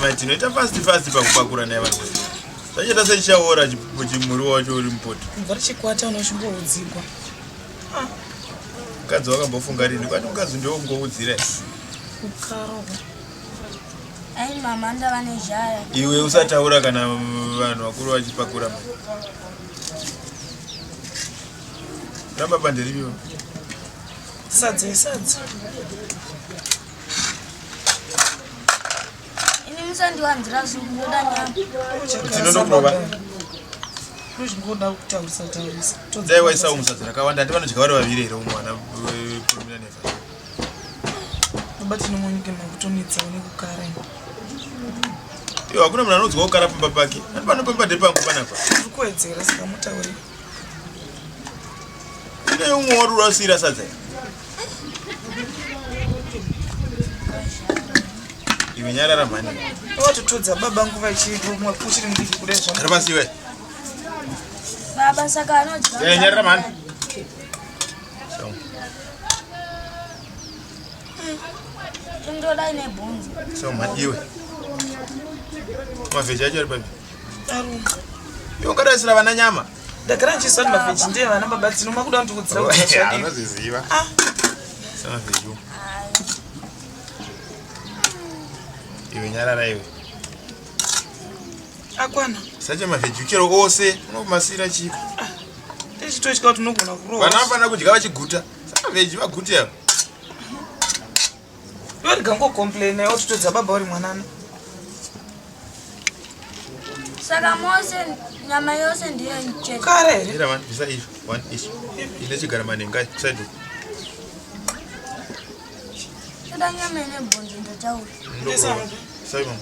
Mai tinoita fast fast pakupakura naye vanhu. Zvachaita sechichaora chimuriwo wacho uri mupoto. Kubva richikwata unochimboudzigwa. Ah. Mukadzi wakambofunga rini? Kwati mukadzi ndiwo kungoudzira. Kukarohwa. Ai mama ndava nezhara. Iwe usataura kana vanhu vakuru vachipakura. Ramba pandiriyo. Sadza isadza. Ini musandiwanzira suku ndoda nyama. Tinonokurova. Ndozvingoda kutaurisa taurisa. Dai waisawo musadza rakawanda handi vanodya vari vaviri here umwana purumira neva. Baba tinomunyike makutonetsawo nekukara. Iwe hakuna munhu anonzwa kukara pamba pake. Handi pano pamba ndepangu panapa. Tiri kuwedzera saka mutaure. Ine umwe wari urasira sadza. Iwe nyarara mhani. Watotodza baba nguva ichiripo umwe uchiri mudiki kudai zvangu. Gara pasi iwe. Baba saka anodya. Eh, nyarara mhani. So. Ndoda ine bhonzo. So mhani iwe. Mavheji acho ari papi? Arunga. Iwe ungadaisira vana nyama. Ndagara ndichiziva kuti mavheji ndeye vana baba dzino makuda kundiudzira kuti zvadii. Anozviziva. Ah. Samavheji. Iwe nyarara iwe. Akwana. Sacha mavheji chero ose unomasira chii? Ah. Tichitotya kuti unogona kurohwa. Vana vanofanira kudya vachiguta. Samavheji vagute ava. Iwe rega ngocomplaina iwe utotodza baba uri mwanana. Saka mose nyama yose ndiyo chete. Kare here? Ira man, bisa izvo, one ish. Ine chigara manenga side. Toda nyama ine bhonzo ndataura. Simon.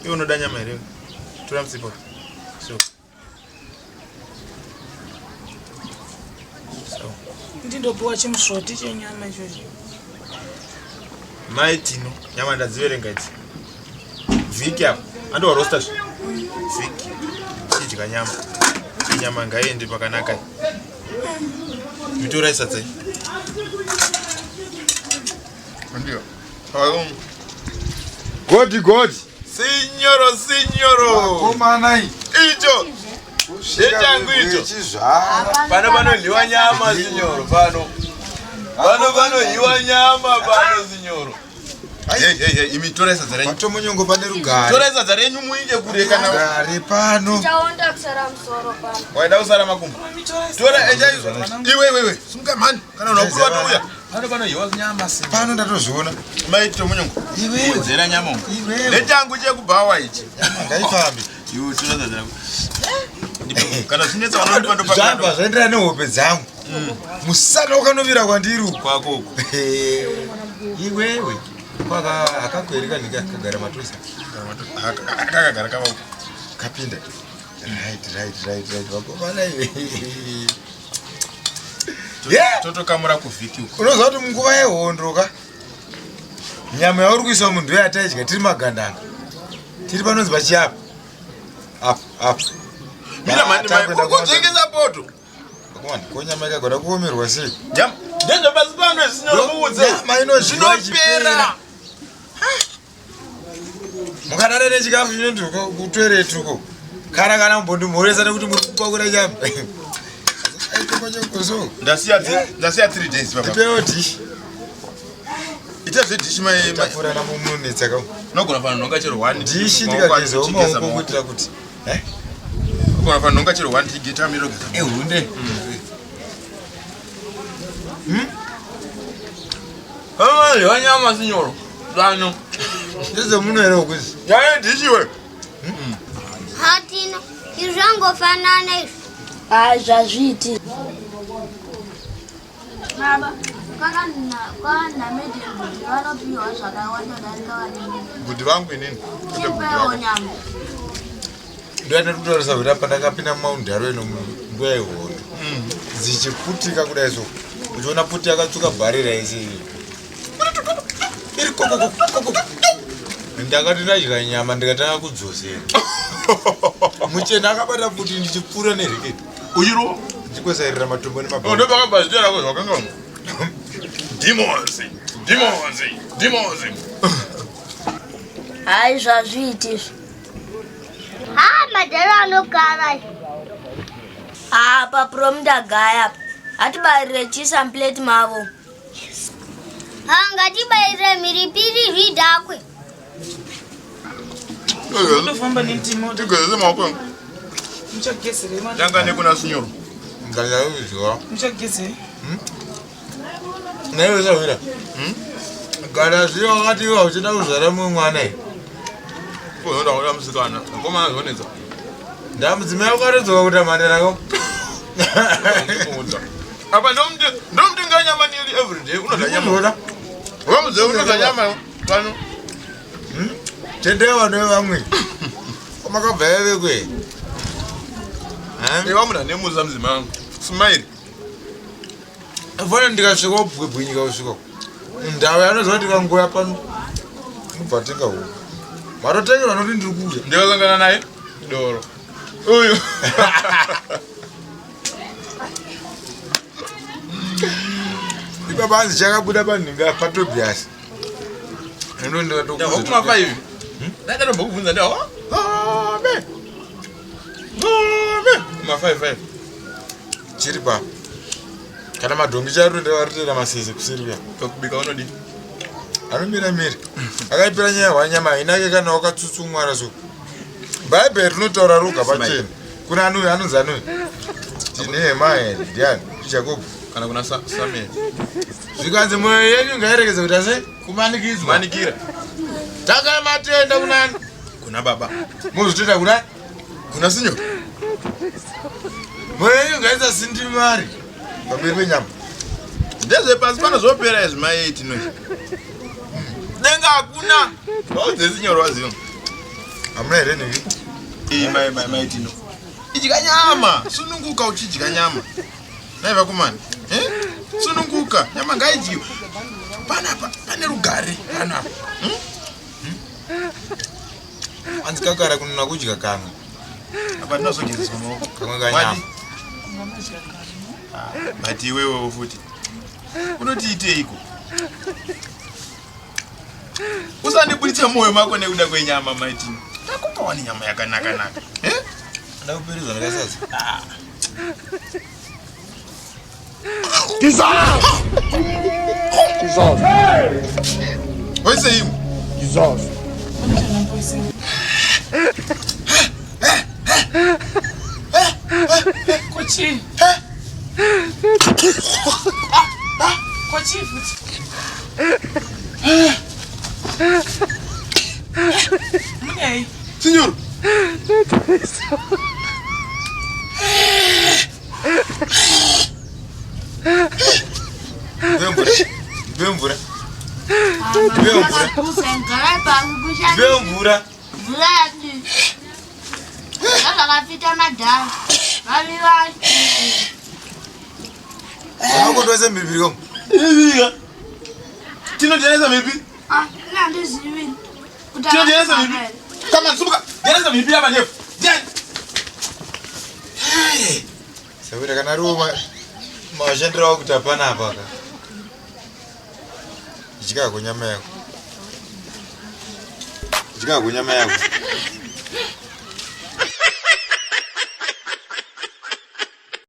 Iwe unoda nyama here? Tora musipo. So. Ndindopiwa chimusvoti chenyama ichochi. Mai Tino, nyama ndadziverenga idzi. Vhiki apa. Andiwa rosta zve. Vhiki. Chidya nyama. Nyama ngaiende pakanaka. Mitora isadza iyi. Ndiyo. Godi godi. Sinyoro sinyoro. Komana iyi. Icho. Zvechangu icho. Chizvara. Pano panodyiwa nyama sinyoro pano. Pano panodyiwa nyama pano sinyoro. Hey, hey, hey, imi torai sadza renyu. Patomunyongo pane rugare. Torai sadza renyu muinde kure kana rugare pano. Chaonda kusara musoro pano. Waida kusara makumbo. Tora enja iwe iwe iwe. Simuka mhani kana unokuru watouya. Pano panodyiwa nyama sinyoro. Pano ndatozviona. Mai Tomunyongo. Iwewe. Wedzera nyama umu. Iwewe. Nechangu chekubhawa ichi. Ngaifambe. Iwe tora sadza rako. Kana zvinetsa vanondipa ndopa. Zvabva zvaenderana nehope dzangu. Musana wakanovira kwandiri uku. Kwako uku. Iwewe. Kwaka akakweri kanika kagara matosa. Akagara kava uku. Kapinda. Right, right, right, right. Vakomana iwe. Yeah. Totokamura kuvhiki uku. Unoziva kuti munguva yehondo ka nyama yauri kuisa munhu yataidya tiri magandanga tiri panonzi pachiapa apo apo Mira mani mai kutengesa poto. Vakomana, ko nyama ikagona kuomerwa sei? Nyama ndezvepasi pano zvisina Nyama inozvinopera. Zvinopera. Mukadada nechikafu chinondi kutoilet uko. Kana kana kumbondimhoresa nekuti muri kupakura nyama. Aitokonyokoso. Ndasiya ndasiya 3 days baba. Ndipewo dish. Ita zve dish mai tafura na mumunetsa ka. Unogona fana nhonga chero 1 dish ndikagezawo maoko kuitira kuti eh Unogona fana nhonga chero 1 tigeta miro geza. Ehunde. Ah, yanyama sinyoro. Dano. Ndezvemuno here ukuzi? Nyaya dish iwe. Hatina izvi zvangofanana izvi. Ah, zvazviiti. Baba, kwakanamedheni kuti vanopiwa zvakawanda darika vanini. Bhudhi vangu inini. Kwete bhudhi Chipewo vako. nyama. Ndoyanda kutaurisa kuti apa ndakapinda mumaundaro ino nguva yehondo. Dzichiputika kudai so. Uchiona puti yakatsuka bharira yese iyi. Iri koko koko koko. Ndakati ndadya nyama ndikatanga kudzosera. Muchena akabata puti ndichipfuura neriketi. Uchiro. Ndichikwesairira matombo nemabhora. Ndo pakabva zita rako zvakanga. Demons. Demons. Demons. Hayi zvazviiti izvi. Ha madhara anogara. Apa promndagaya apa. Hatibayirire chisa muplate mavo. Ha ngatibayirire mhiripiri zvidhakwe. Ndofamba nendimo. Tigezese maoko. Muchagezerei manje? Tanga nekuna sinyoro. Ngazauziwa. Muchagezei? Naiwe sahwira. Gara zviya wakati iwe uchida kuzvara mumwe mwana iyi. Unoda kuda musikana. Mukomana zvonetsa. Ndamudzimai wakarodzoka kuita mhandara ko. Ndikuudza. Apa ndomutenga nyama nearly every day. Unodya nyama. Unoda. Vamuudze unodya nyama pano. Tendera vanhu vevamwe. Kwamakabva yavekwe. Iva munhu ane musa mudzimai wangu. Smile. Fana ndikasvika ubwibwinyika kusvika. Ndau yanoziva kuti kanguya pano. Mubva tenga huku. Matotengerwa nokuti ndiri kuuya. Ndikasangana naye doro. Uyu. Ipapa hanzi chakabuda panhinga paTobias. Ndo ndikatokuudza. Ndakuma 5. Ndakatombokubvunza ndawa. Amen. Amen. Kuma 5 5. Chiri pa. Kana madhongi chairo ndavarutera masese kuseri kuya. Pakubika unodii? Anomira mira. Akaipira nyaya hwanyama hainake kana wakatsutsumwara so. Bhaibheri rinotaura roga pachena. Kuna anuyu anonzi anuyu. Nehemaya ndiani? Jakobho. Kana kuna Samuel. Zvikanzi mwoyo yenyu ngairegedze kuita sei? Kumanikidzwa. Manikira. Tangai matenda kunani? Kuna baba. Mozvitenda kunani? Kuna sinyo. Mwoyo yenyu ngaisasindimari pamberi penyama. Ndezvepasi pano zvopera izvi mai tino. Denga hakuna. Vaudze sinyo rwazivo. Hamuna here nhingi? Iyi mai mai mai tino. Idya nyama. Sununguka uchidya nyama. Nai vakomana. Eh? Sununguka. Nyama ngaidyiwe. Panapa pane rugare panapa. Hanzi kakara kunona kudya kamwe. Apa ndinozogezeswa maoko. Kamwe kanyama. But iwewewo futi. Unotiiteiko? Usandibuditsa moyo mako nekuda kwenyama mai Tino. Ndakupa wani nyama yakanaka naka. Eh? Ndakuperedza ndakasadza. Waise imwe. Kochi. Kochi futi. Munei. Signor. Ndipe mvura. Ndipe mvura. Ndipe mvura. Garai pasi Ndipe mvura. mvura yadii. Zvakapita madhara. Vavi vacho. Unokondosa mhiripiri kangu. Ibiga. Tino jenesa mipi. Ah, ina handizivi. Kuti Tino jenesa akafamba mipi. here. Kama sumuka. Jenesa mipi hapa nyefu. Jen. Sawira kana ariwo mashandiro ako kuti hapana apa ka. Idyako nyama yako. Idyako nyama yako.